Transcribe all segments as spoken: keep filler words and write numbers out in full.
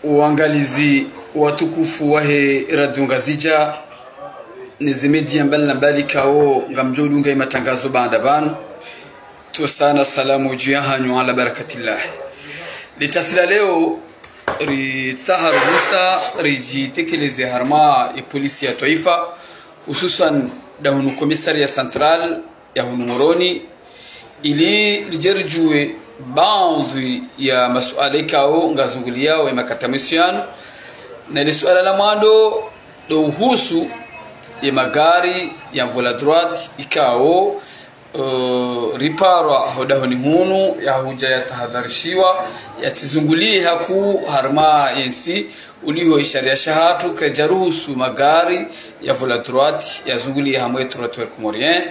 Waangalizi watukufu wahe Radio Ngazidja, ne ze média mbali na mbali ikao ngamdjo udunga ye matangazo baanda pvanu, ntsohusana salamu dju yahanyu ala barakatillah. Litasi la leo, ritsaha ruhusa ridjitekeleze harumwa ye polisi ya twaifa, hususwan dahunu commissariat central ya hunu Moroni, ili ridje ridjuwe baadhwi ya masuala ikao ngazunguliyao ye makati ya mwiso yanu. Na le suala la mwando ndo uhusu ye magari ya volant droite ikao, eh, riparwa ho dahoni hunu yahudja yatahadharishiwa yatsizunguliye hakuu harumwa ye ntsi, uliho ye sharia shahatru kayidja ruhusu magari ya volant droite yazunguliye harumwa ye trottoir comorien.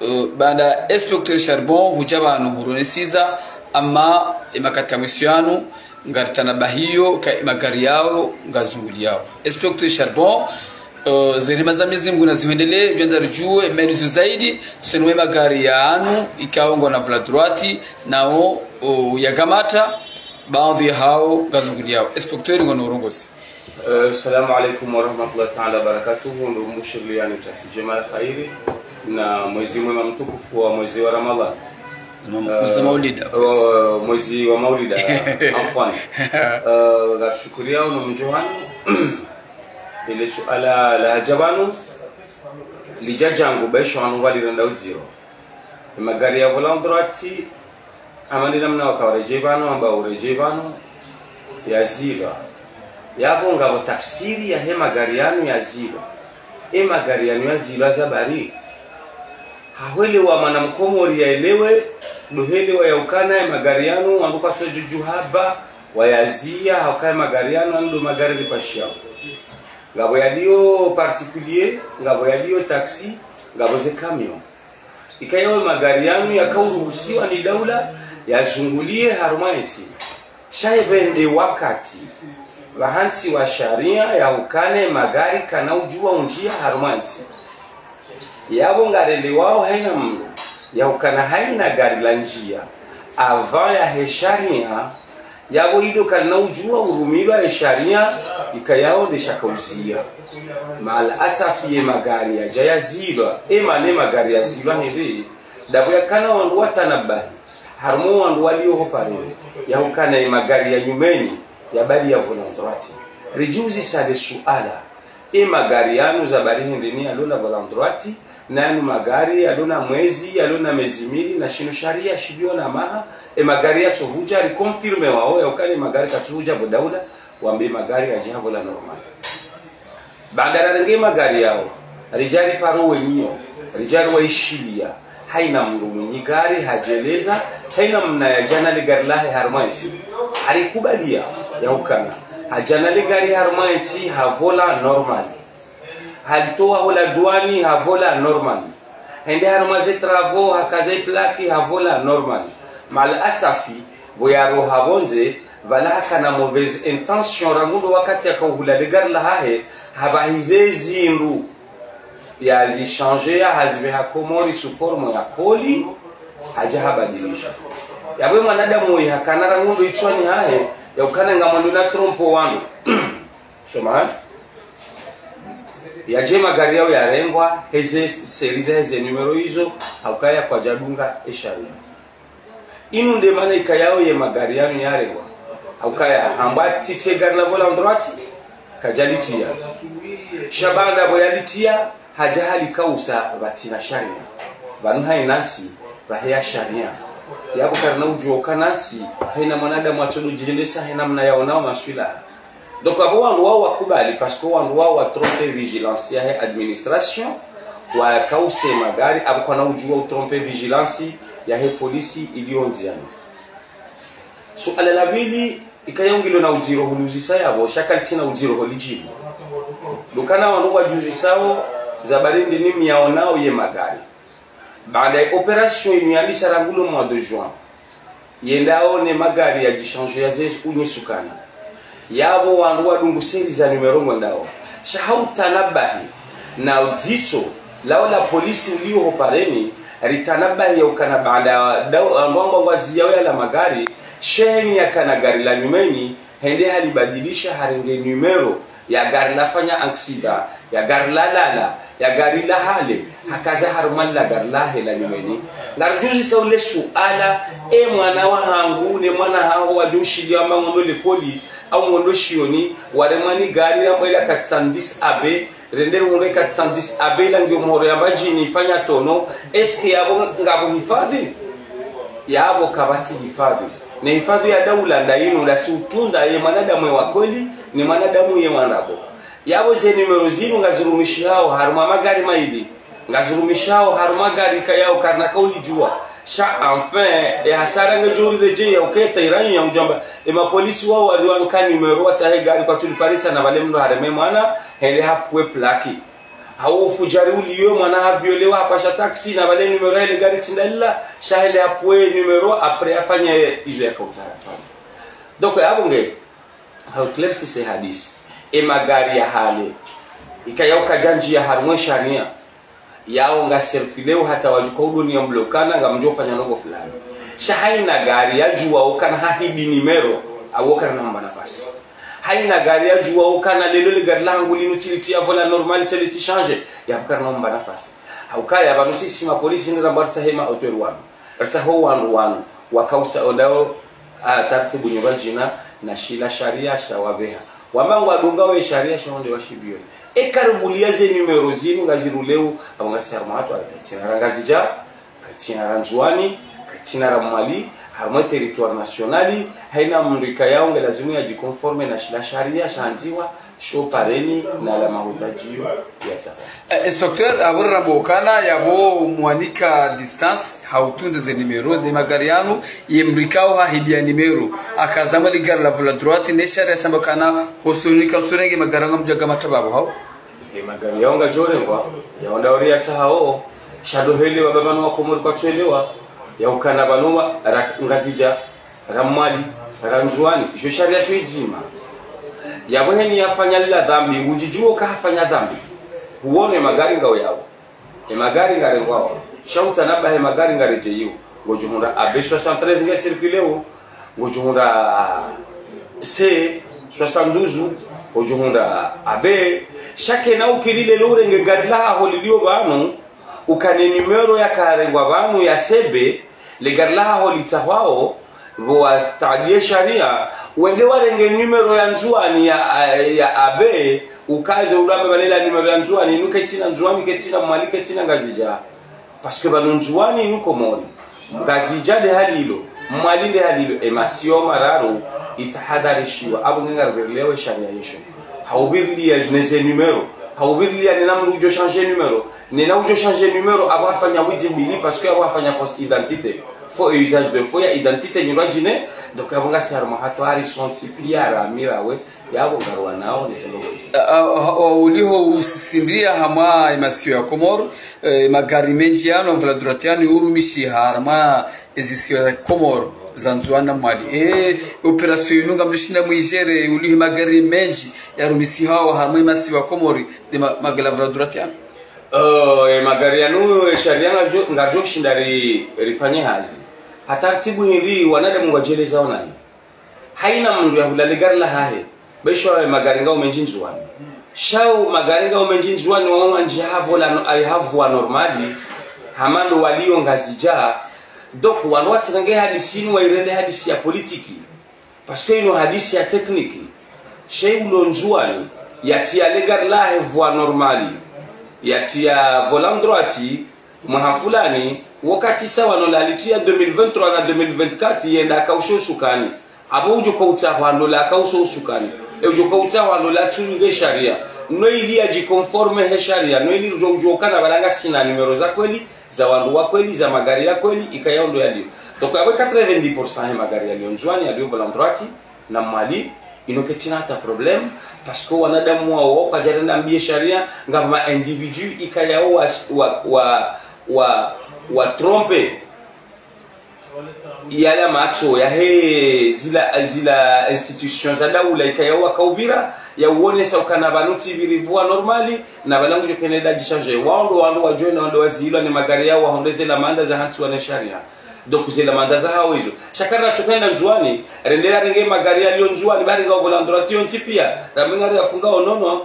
Eh, baanda inspecteur Charbon hudja pvanu huronesiza, amma ye makati ya mwiso yanu ngaritanabahiyo ka ye magari yao ngazunguliyao. Inspecteur Charbon, eh, ze rehema za Mwenyezi Mungu nazihwendelee, djwandza ridjuwe maelezo zaidi, usoni mwe magari yanu ikao ngayina volant droite, nao, oh, yagamata, baadhwi yahao ngazunguliyao. Inspecteur, ngona urongozi. Eh, assalamu alaikum warahmatullahi taala wabarakatuhu. Ndo mbushiriyani tasi djema la khairi na mwezi mwema mtukufu wa mwezi wa Ramadhan. Mwezi wa maulida. Eh, mwezi wa maulida, afwan. Eh, ngashukuriyao no mdjo wanu. Ile suala ladja pvanu, lidja djangu, baisho wanu walirenda udziro. Ye magari ya volant droite, hama nde namna waka waredjei pvanu, hamba uredjei pvanu, yazilwa. Yapvo ngapvo tafsiri yahe magari yanu yazilwa. Ye magari yanu yazilwa za bari. Hahwelewa mwana mkomori yaelewe, ndo helewa yaukana ye magari yanu, wandru kwatsodjudju haba, wayaziya, hauka ye magari yanu, anu ndo magari ripashiyao. Ngapvo yaliyo particulier, ngapvo yaliyo taxi, ngapvo ze camion. Ikayao ye magari yanu yakauruhusiwa ni daula yazunguliye harumwa ye ntsi. Sha yipvende wakati pvahantsi wa sharia yaukana ye magari kayina udjuwa undjiya harumwa ye ntsi. Yapvo ngarelewao hayina mndru yaukana hayina gari landjiya avant yahe sharia, yapvo ido kalina udjuwa urumilwa ye sharia, ikayao nde shakauziya. Maal asafi ye magari yadja yazilwa, ema ne magari yazilwa hende, ndapvo yakana wandru watanabahi, harumwa wandru waliyo ho pareni, yaukana ye magari ya nyumeni, ya bari ya volant droite. Ridjiuzisa le suala, ye magari yanu za bari hindrini yalo na volant droite, na yanu magari yalo na mwezi, yalo na mezi mili, na shinu sharia shiliyo na maha, ye magari yatsohudja, riconfirme wao, yaukana ye magari katsohudja bo daula, wambe magari yadja ha volant normal. Baanda rarenge magari yao, ridja riparo wenyiyo, ridja riwaishiliya. Hayina mndru mwenyi gari hadjeleza hayina mna yadja na le gari lahe harumwa ye ntsi. Harikubaliya yaukana hadja na le gari harumwa ye ntsi ha volant normal. Halitowa ho la douane ha volant normal. Hende harumwa ze travaux, hakaza ye plaque ha volant normal. Maal asafi, pvo yaroha pvondze, pvala hakana mauvaise intention, rangu ndo wakati yakauhula le gari lahahe, habahize zindru, yazichangeya, hazipveha Komori sous forme ya colis, hadja habadilisha. Yapvo ye mwanadamu oyi hakana rangu ndo itswani hahe, yaukana ngamwando na trompe wandru. Samahani. Yadje magari yao yarengwa, heze série za heze numéro izo, haukaya kwadjadunga ye sharia. Inu nde mana ikayao ye magari yanu yarengwa. Haukaya hambwa atsitiye gari la volant droite, kadjalitiya. Sha baanda pvo yalitiya, hadja halikausa pvatsina sharia. Pvanu hayina ntsi, pvaheya sharia. Yapvo karina udjuwa ukana ntsi, hayina mwanadamu atsodo djendesa hayina mna yaonao maswilaha. Donc, apvo wandru wao wakubali, parce que wandru wao watrompe vigilance yahe administration, wakause magari, apvo kwana udjuwa utrompe vigilance yahe polisi iliyo ndziani. Suala la pvili, ikayao ngilo na udziro huluzisa yapvo, sha kalitsina udziro holidjibu. Ndo ukana wandru wadjuzisao, za bari ndeni myaonao ye magari. Baanda ye opération inu yalisa rangu le mois de juin, yendao ne magari yadjichangeya ze unyisukana. Yapvo wandru wadungu série za numéro ngwendao. Sha hautanabahi na udzitso, lao la polisi uliyo ho pareni, ritanabahi yaukana baanda dao, wandru wangwa ngwaziyao yala magari, sheheni yakana gari la nyumeni, hende halibadilisha, harenge numéro ya gari lafanya accident, ya gari lalala, ya gari lahale, hakaza harumwa lila gari lahe la nyumeni. Ngaridjuzisa ule suala, e mwana wahangu, ne mwana haho wadjo ushiliya amba ngwendo likoli, au ngwendo shiyoni, waremwa ni gari ya mwela quatre cent dix A B, rende runde quatre cent dix A B la ngiyo mhoro ya Mbadjini ifanya tono, est-ce que yapvo ngapvo hifadhi? Yapvo kapvatsi hifadhi. Ne hifadhi ya daula nda inu, lasi utunda ye mwanadamu ye wa kweli, ne mwanadamu ye wa ndrabo. Yapvo ze numéro zinu ngazirumishihao harumwa magari mayili, ngazirumishihao harumwa gari ikayao karina kaulidjuwa. Sha enfin, e hasara ngedjo uriredjeya uketa iranyi ya udjamba, e mapolisi wao wariwanka numéro watsahe gari kwatsu liparisa na pvale mndru hareme mwana, hende hapvuwe plaki. Hau ufudjari uliyo, mwana haviolewa, hapasha taxi, na pvale numéro ya ile gari tsi nda lila, sha hende hapvuwe numéro, après afanye izo yakautsaha yafanye. Donc, yapvo nge, hau éclaircir se hadisi. E magari ya hale, ikayao kayadjandjiya harumwa e shariya, yao nga circuleo hata wadjuka uduniya mlokana, ngamdjo fanya ndrongo fulani. Sha haina gari yadjuwa ukana hahibi numéro, au karina mba nafasi. Haina gari yadjuwa ukana lelo le gari langu linu tsilitiya volant normal tsiliti changer, yapvo karina mba nafasi. Haukaya pvanu sisi mapolisi niramba ritsahe ma auteur wanu. Ritsaho wandru wanu, wakausa ondao, ah, taratibu nyumba djina, na shila shariya sha wapveha. Wamba ngwadunga we shariya sha wonde washivioni. E karibuliya ze numéro zinu ngaziruleo, apvo ngasi harumwa hatwari, katsina ra Ngazidja, katsina ra Ndzuwani, katsina ra Mwali, harumwa e territoire national, haina mndru ikayao nge lazimu yadjiconforme na shila shariya shandziwa, sho pareni na la mahutadjiyo yatsaha. Eh, inspecteur, apvo ramba ukana yapvo mwanika distance, hautunde ze numéro, ze magari yanu, ye mndru ikao hahibiya numéro, akaza mwe ligari la volant droit, ne shariya shamba ukana, hosoni kartsu renge magari ngamdjo gamata pvapvo hau. E magari yao ngayadjo rengwa, yao nda uri yatsahao, sha ndo helewa pvapvanu wa Komori kwatsu elewa, yaukana pvanu wa, ra Ngazidja, ra Mwali, ra Ndzuwani, isho shariya sho idzima. Yapvo heni yafanya lila dhambi, udjidjuwo ka hafanya dhambi. Huone magari ngao yao. E magari ngarengwao. Sha utanabahe magari ngaredjeyiwo. Ngodjo hundra A B soixante-treize nge circuleo. Ngodjo hundra C soixante-douze. Ngodjo hundra A B. Sha kena ukiri lelo urenge gari lahaho liliyo pvanu, ukane numéro yakarengwa pvanu ya C B, le gari lahaho litsahwao, pvo wataabiye shariya, wende warenge numéro ya Ndzuwani ya, ya A B, ukaze ulambe pvale la numéro ya Ndzuwani, inu ketsina Ndzuwani, ketsina Mwali, ketsina Ngazidja. Parce que pvanu Ndzuwani inu Komori. Ngazidja nde hali ilo, Mwali nde hali ilo, e masiwa mararu, itahadharishiwa, apvo nge ngaripvirilia we shariya yesho. Haupvirilia ne ze numéro, haupvirilia nena mndru udjo changer numéro, nena udjo changer numéro, apvo hafanya widzi mbili, parce que apvo hafanya fausse identité. Faux et usage de faux ya identité nyumba djina, donc apvo ngasi harumwa hatwari sontsi piya ramirawe, yapvo ngarwanao ne ze ndrongo. Ah, ah, ah, uliho usisindia hamwa e masiwa ya Komori, eh, magari mendji yanu, volant droit yanu, urumishiha harumwa ezisiwa za Komori, za Ndzuwani na Mwali. Eh, opération inu ngamdjoshinda mwijere, uliho magari mendji, yarumisihao harumwa e masiwa ya Komori, nde ma-, magari la volant droit yanu. Oh, e magari yanu, e shariya ngaridjo, ngaridjo shinda ri-, rifanye hazi. Ha taratibu hindri, wanadamu ngwadjeleza wanayi. Haina mndru yahula le gari lahahe. Besho e magari ngao mendji Ndzuwani. Sha o magari ngao mendji Ndzuwani wao wandji ha volant no-, ay ha voie normale. Hama ndo waliyo Ngazidja. Donc, wanu watsirenge hadisi inu wairende hadisi ya politiki. Parce que inu hadisi ya technique. Sha ulo Ndzuwani, yatiya le gari lahe voie normale, yatiya volant droit, mwaha fulani, wakati sawa no lalitiya deux mille vingt-trois na deux mille vingt-quatre, yenda akaushe usukani. Apvo udjo kautsahwa ndo la akause usukani. E udjo kautsahwa ndo la tsunge shariya. No ili yadjiconforme he shariya. No ili udjo, udjo kana pvala ngasina numéro za kweli, za wandru wa kweli, za magari ya kweli, ikayao ndo yaliyo. Donc, apvo quatre-vingt-dix pour cent he magari yaliyo Ndzuwani, yaliyo volant droit, na Mwali, inu ketsina hata problème, parce que wanadamu wao, kwadjarenda mbiye shariya, ngapvo ma individu ikayao wa, wa, wa, wa, wa tromper yala matso yahe zila, zila institutions za daula ikayao wakaupvira, yauonesa ukana pvanu tsipviri voie normale, na pvala ngudjo kene da djishanger. Wao ndo wandru wadjo enda wandru wazilwa ne magari yao wahondeze la manda za hantsi wane shariya. Donc, ze lamanda zahawo izo. Sha kari ratsoka hwenda Ndzuwani, rende rarenge magari yaliyo Ndzuwani, bari ngapvo volant droit yontsi piya, ramenga riyafunga onono,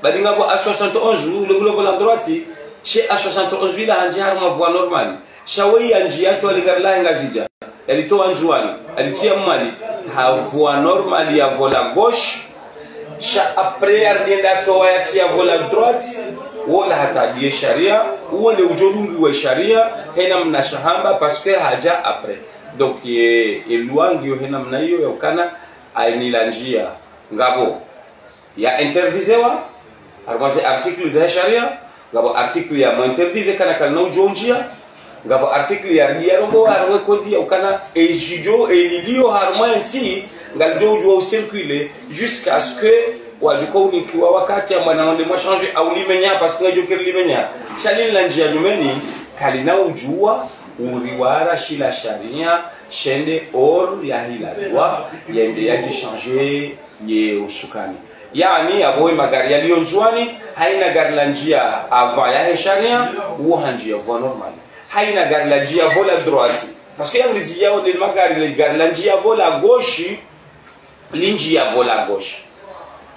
bari ngapvo A soixante et onze, ule, ule volant droit, she A soixante et onze ila handjiya harumwa voie normale. Sha weyi handjiya yatwali gari lahe Ngazidja, yalitowa Ndzuwani, yalitriya Mwali, ha voie normale ya volant gauche, sha après yaridienda towa yatriya volant droit, wola hata ndiye shariya, uwo nde udjo dungiwa shariya, hena mna shahamba, parce que hadja après. Donc, ye, ye loi ngiyo hena mna iyo ya ukana, ayini la ndjiya, ngapvo ya interdisewa, harumwa ze article za shariya, ngapvo article ya mu interdise kana kalina udjo ndjiya, ngapvo article ya, ya rongowa harumwa code ya ukana, edjidjo, eliliyo harumwa entsi, ngalidjo udjuwa u circuler, jusqu'à ce que, wadjuka unikiwa wakati ya mwana wande mwa changer, au limenya, parce que ngadjo kiri limenya. Sha lini la ndjiya nyumeni, kalina udjuwa, uriwara shila shariya, shende hors ya hila loi, yende yadji changer ye usukani. Yaani, yapvo ye magari yaliyo Ndzuwani, hayina gari la ndjiya avant yahe shariya, uwo handjiya voie normale. Hayina gari la ndjiya volant droit. Parce que yangizidjao nde magari, le gari la ndjiya volant gauche, lindjiya volant gauche.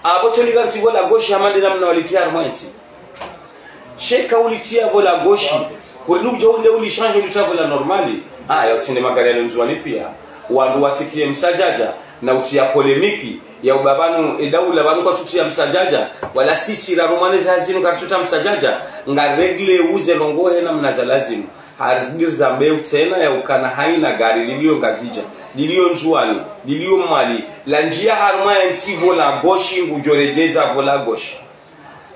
Apvo tso ligari tsi volant gauche, hama nde namna walitriya harumwa entsi. She ka ulitriya volant gauche, kuri nukudja unde uli changer ulitriya volant normale. Ah, ya utsinde magari yaliyo Ndzuwani piya. Wandru watsitriye msadjadja, na utriya polémique, ya uba pvanu, edaula pvanu kwatsutriya msadjadja, wala sisi rarumwa ne ze hazi zinu karitsutriya msadjadja, nga régler uze ndrongoo hena mna za lazimu. Harizidi rizambe utsena ya ukana hayina gari liliyo Ngazidja, liliyo Ndzuwani, liliyo Mwali, la ndjiya harumwa entsi volant gauche ngudjo redjeza volant gauche.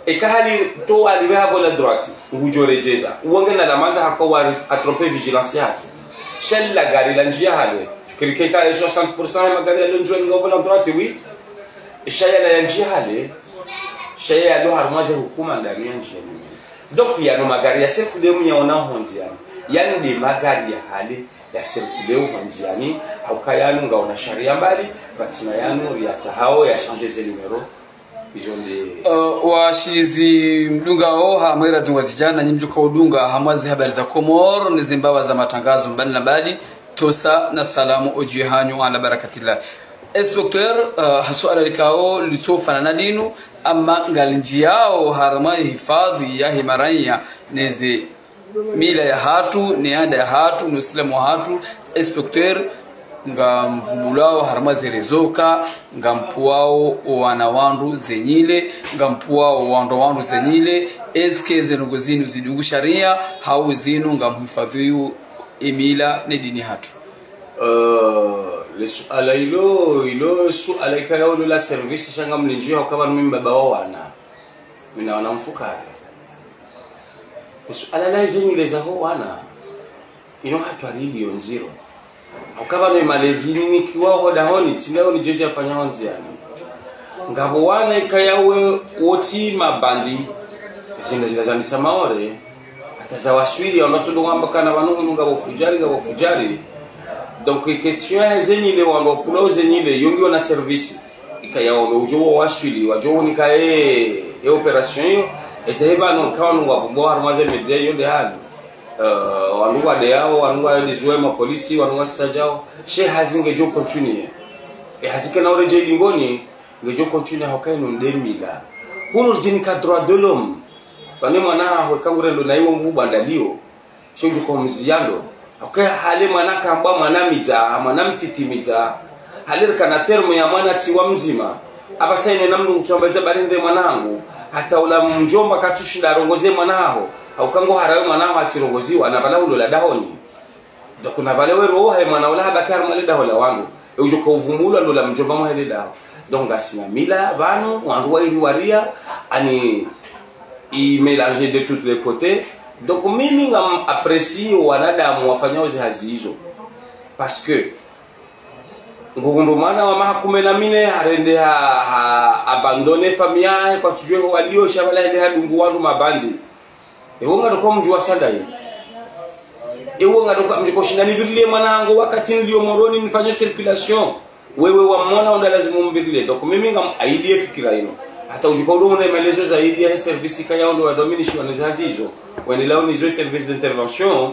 Eka halitowa halipveha volant droit, ngudjo redjeza. Uwo ngena lamanda haka wari atrope vigilance yahatru. Sha lila gari la ndjiya hale, kiri keka soixante pour cent ya magari yaliyo Ndzuwani ngapvo volant droit, oui. Sha yala ya ndjiya hale, sha yalo harumwa ze hukuma ndani ya ndjiya nyumeni. Donc, yanu magari ya circuler mnyaona ho ndziyani. Yanu nde magari ya hale ya circuler ho ndziyani. Hauka yanu ngaona shariya mbali, pvatsina yanu riyatsahao ya changer ze numéro. Izo nde. Uh, washilizi mdungao hamwe radio Ngazidja, nanyi mdjuka udunga hamwa ze habari za Komori, ne ze mbawa za matangazo mbali na mbali, tosa na salamu odjuwe hanyu ala barakatillah. Inspecteur, uh, ha suala likao litsofanana linu, ama ngalindjiyao harumwa hifadhwi yahe maraya, ne ze mila yahatru, ne anda yahatru, no usilamu wahatru, inspecteur, ngamvumbulwao harumwa ze réseaux ka, ngampvuwao owana wandru zenyile, ngampvuwao owandru wandru zenyile, est-ce que ze ndrongoo zinu zidungu shariya, hau zinu ngamhifadhwiyo emila ne dini yahatru? Euh, le suala ilo, ilo suala ikayao ndo la service sha ngamlindjiyo hauka pvanu mi mbaba wa wana. Mi na wana mfukare. Le suala la zenyile zaho wana. Ino hatwari iliyo ndziro. Hauka pvanu emalezi ninikiwao ho dahoni, tsi ndayo nidjo djafanya ho ndziyani. Ngapvo wana ikayao wotsi mabandi. Zindru zila zandisa Maore. Hata zawaswili, wandru watsodunga wamba kana pvanu hunu ngapvo fudjari, ngapvo fudjari. Donc, question ya zenyile, wandru wakulao zenyile, yo ngiyo na service. Ikayao ndo udjo wawaswili, wadjo unika e, e opération iyo. Eza hepvanu, ka wandru ngwavumbuwao harumwa ze média iyo nde hali. Euh, wandru ngwadeyao, wandru ngwaliziwao emapolisi, wandru ngwasitadjao. She hazi ngedjo continuer. E hazi kena uredjei dingoni, ngedjo continuer hauka inu nde mila. Hunu ridjinika droit de l'homme. Pvanu mwana haho eka ngurendo na iwo nguvu bandaliyo. She udjuka umziyando. Hauka hale mwana kambwa mwana midza, mwana mtiti midza. Hale rikana terme ya mwana tsi wa mdzima. Apvasa ine namna ngutsamba iza bari nde mwana hangu. Hata ula mdjomba katsushinda arongoze mwana haho. Hauka ngo harawe mwana haho atsirongoziwa, na pvala ulola dahoni. Donc, na pvale we roho he mwana ula habaki harumwa le daho la wandru. E udjo ka uvumbulwa ndo la mdjomba mwahe le daho. Donc, ngasina mila, pvanu, wandru wairi wariya, ani, i mélange de tous les côtés. Donc, mimi ngam apprécier wanadamu wafanyao ze hazi izo. Parce que, nguhundru mwana wa maha kume na mine, harende ha, ha abandonner famille yahe, kwatsudjuwa ho waliyo, sha pvala hende hadungu wandru mabandi. Ewo ngatsoka mdji wa Sadaye. Ewo ngatsoka mdji koshinda nipvirilie mwana hangu wakati niliyo Moroni nifanye circulation. Wewe wamwona onda lazimu umpvirilie. Donc mimi ngam aidie fikira ino. Hata udjuka udo mna maelezo zaidi ya service ikayao ndo wadhaminishiwa ne ze hazi izo. Wendelao nizo service d'intervention.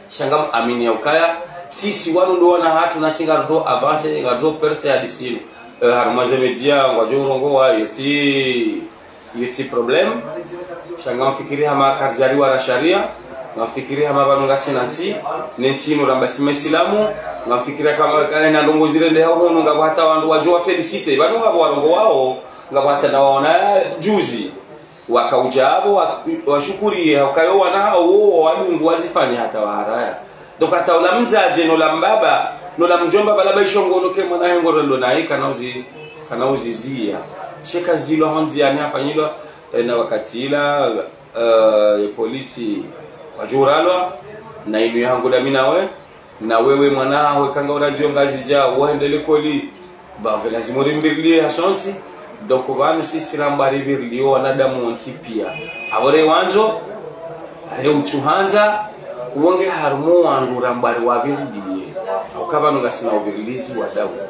Sha ngam amini ya ukaya, sisi wanu ndo wana hatru nasi ngaridjo avancer, ngaridjo percer hadisi inu. Eh, harumwa ze média, ngwadjo urongowa, iyo tsi, iyo tsi problème. Sha ngamfikiri hama karidjariwa na sharia, ngamfikiri hama pvanu ngasina ntsi, ne ntsi inu ramba si Maislamu, ngamfikiri kama kane na ndrongoo zirendeha hunu ngapvo hata wandru wadjo wa féliciter, pvanu ngapvo warongowawo, ngapvo hata na waona juzi. Wakaudja apvo, wa-, washukuriye, haukayo wana hawo, wadungu wazifanya hata waharaya. Donc hata ula mdzadze, nola mbaba, nola mdjomba, pvala ba ishongono ke mwana he ngorendo nayi kana uzi-, kana uziziya. Sheka zilwa hondziani hafanyilwa, eh, na wakati ila, eh, polisi wadjuralwa, na inu yahangu dami nawe, na wewe mwana haho eka nga uradio Ngazidja, uhendele likoli, ba nge lazima urimviriliye hasontsi. Donc pvanu sisi ramba riviriliye wanadamu wontsi piya. Apvo re wandzo, re utsuhandza, uwo nge harumwa wandru ramba riwaviriliye. Hauka pvanu ngasina uvirilizi wa daula.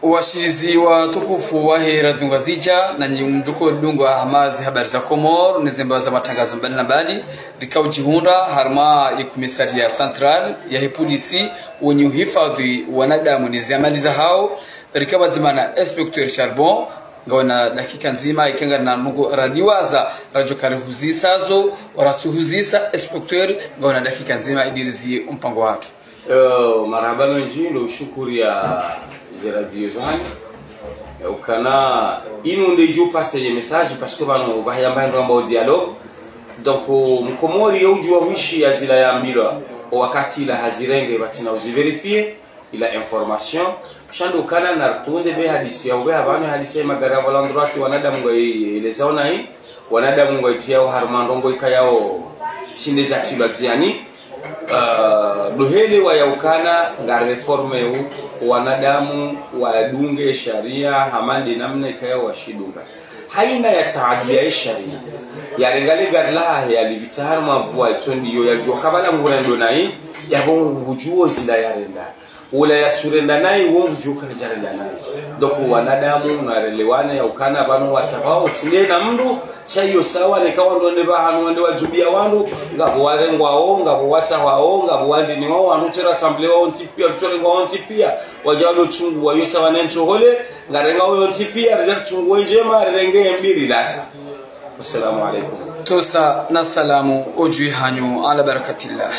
Washilizi watukufu wahe Radio Ngazidja, nanyi mdjo uka mdungao hama ze habari za Komori, ne ze mbawa za matangazo mbali na mbali, rika udjihundra harumwa ye commissariat central yahe polisi, wenyi uhifadhwi wanadamu ne ze amali zahawo, rika pvadzima na inspecteur Charbon, ngawena dakika ndzima, ika ngarina ndrongoo radiwaza, radjo kari huzisa zo, ratsu huzisa, inspecteur, ngawena dakika ndzima, idirizi mpango wahatru. Eh, marahaba mendji, ndo ushukuriya ze radio zanyu. Eh, ukana inu nde djo passer ye message, parce que pvanu pvahiyamba ndo amba o dialogue. Donc, o mkomori ye udjuwa mwishi ya zila yambilwa, o wakati ila hazirenge pvatsina uzivérifier, ila information. Sha ndo ukana na ritunde be hadisi ya ube hapvanu hadisi ya magari à volant droit, wanadamu ngwa elezao nayi, wanadamu ngwa itriyao harumwa ndrongoo ikayao tsi nde zatrilwa ndziani. Ah, ndo hele wa ya ukana ngari réformer u, wanadamu wadunge sharia, hama nde namna ikayao washidunga. Haina ya taadiya ye sharia. Yarenga le gari lahahe yalipvitsa harumwa mvua itsondi yo yadjuwa kabala ngurendo nayi, yapvo ngudjuwo zila yarenda. Ula yatsurenda nayi, wo ngudjuwa kana djarenda nayi. Donc wanadamu narelewane ya ukana pvanu watsahwao, tsi nde na mndru, sha iyo sawa, neka wandru wende pvahanu wende wadjubiya wandru, ngapvo warengwao, ngapvo watsahwao, ngapvo wandiniwao, wandru tsi rassembléwao wontsi piya, tsi rengwao wontsi piya, wadja wado tsunguwa, iyo sawa ne ntsohole, ngarengao wontsi piya, ridja ritsunguwe ndjema, rirenge ye mbi rilatsa. Wassalamu alaikum. Tosa na salamu, odjuwi hanyu, ala barakatillah.